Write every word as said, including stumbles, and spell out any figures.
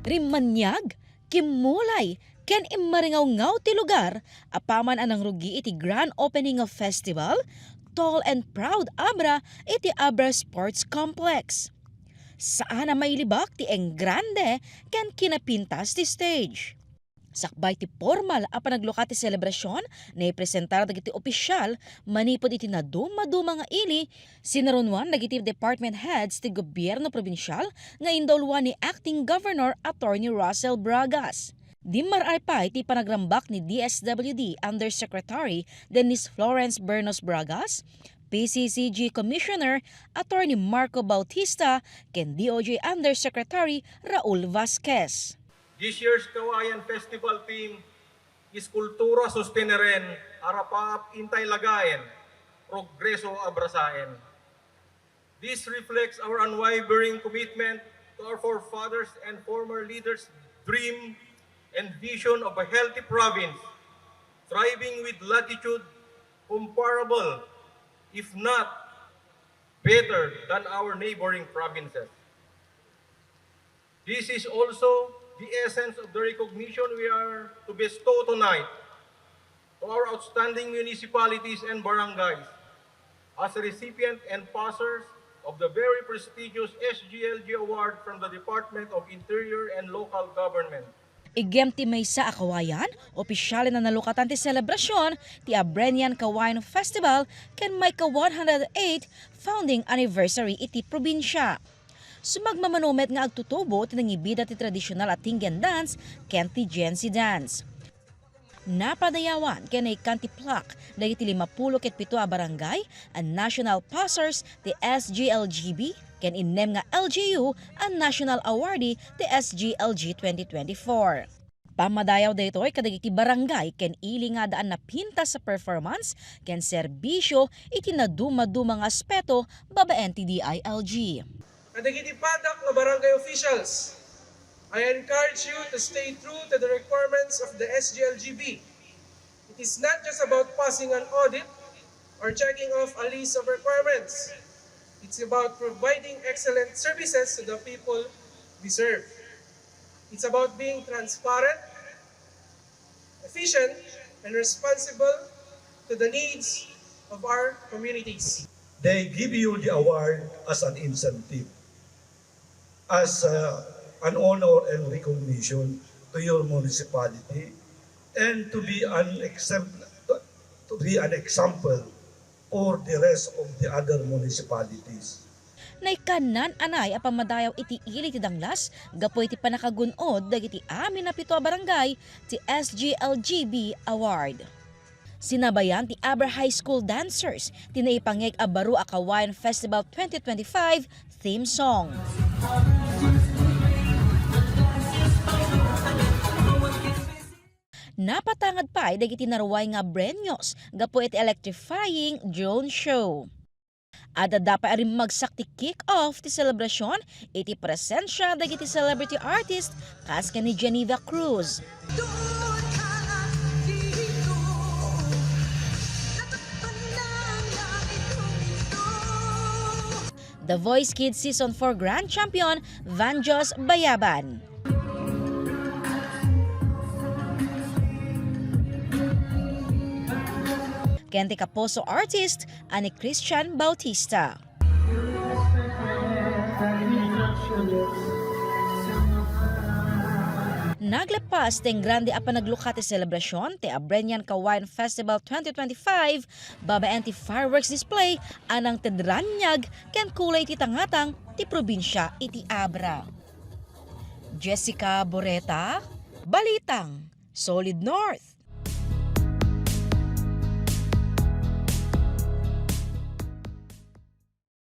Rimmaniag, kimmulay, ken immaringawngaw ti lugar apaman a nangrugi iti grand opening of festival, Tall and Proud Abra iti Abra Sports Complex. Saan a mailibak ti engrande ken kinapintas ti stage. Sakbay ti pormal a panaglukat ti selebrasyon, naipresentar dagiti opisyal manipud iti nadumaduma nga ili, sinarunoan dagiti department heads ti gobierno probinsial nga indauluan ni Acting Governor Attorney Russell Bragas. Dimmaray pay ti panagrambak ni D S W D Undersecretary Denise Florence Bernos Bragas, P C C G Commissioner Attorney Marco Bautista, ken D O J Undersecretary Raul Vasquez. This year's Kawayan Festival theme is Kultura Sosteneren, Arapaap Intay Lagaen, Progreso Abrasaen. This reflects our unwavering commitment to our forefathers and former leaders' dream and vision of a healthy province, thriving with latitude comparable, if not better than, our neighboring provinces. This is also the essence of the recognition we are to bestow tonight to our outstanding municipalities and barangays as recipient and passers of the very prestigious S G L G Award from the Department of Interior and Local Government. Igem ti maysa a kawayan, opisyalen a nalukatan ti selebrasyon ti Abrenian Kawayan Festival ken maika one hundred eighth founding anniversary iti probinsia. Sumagmamano met nga agtutubo ti nangibida ti tradisyonal a Tinggen dance ken ti Gen Z dance. Napadayawan ken naikkan ti plaque dagiti limapulo ket pito a barangay a national passers ti S G L G B ken innem nga L G U a national awardee ti S G L G twenty twenty-four. Pammadayaw daytoy kadagiti barangay ken ili nga addaan napintas a performance ken serbisyo iti nadumaduma nga aspeto babaen ti D I L G. Kadagiti padak nga barangay officials, I encourage you to stay true to the requirements of the S G L G B. It is not just about passing an audit or checking off a list of requirements. It's about providing excellent services to the people we serve. It's about being transparent, efficient, and responsible to the needs of our communities. They give you the award as an incentive, as, uh, an honor and recognition to your municipality, and to be an exempl-, to be an example for the rest of the other municipalities. Naikkan nananay a pammadayaw iti ili ti Danglas gapu iti pannakagun-od dagiti amin a pito a barangay ti S G L G B Award. Sinabayan ti Abra High School Dancers ti naipangngeg a baro a Kawayan Festival twenty twenty-five theme song. Napatangad pay dagiti naruay nga Abreños gapu iti electrifying drone show. Adda pay a rimmagsak ti kick-off ti selebrasyon iti presensia dagiti celebrity artist kas ken ni Geneva Cruz. The Voice Kids Season four Grand Champion, Vanjos Bayaban. Ken ti kapuso artist a ni Christian Bautista. Naglepas ti engrande a panaglukat ti selebrasyon ti Abreñan Kawayan Festival twenty twenty-five babaen ti fireworks display a nangted raniag ken kulay ti tangatang ti probinsia iti Abra. Jessica Boreta, Balitang Solid North.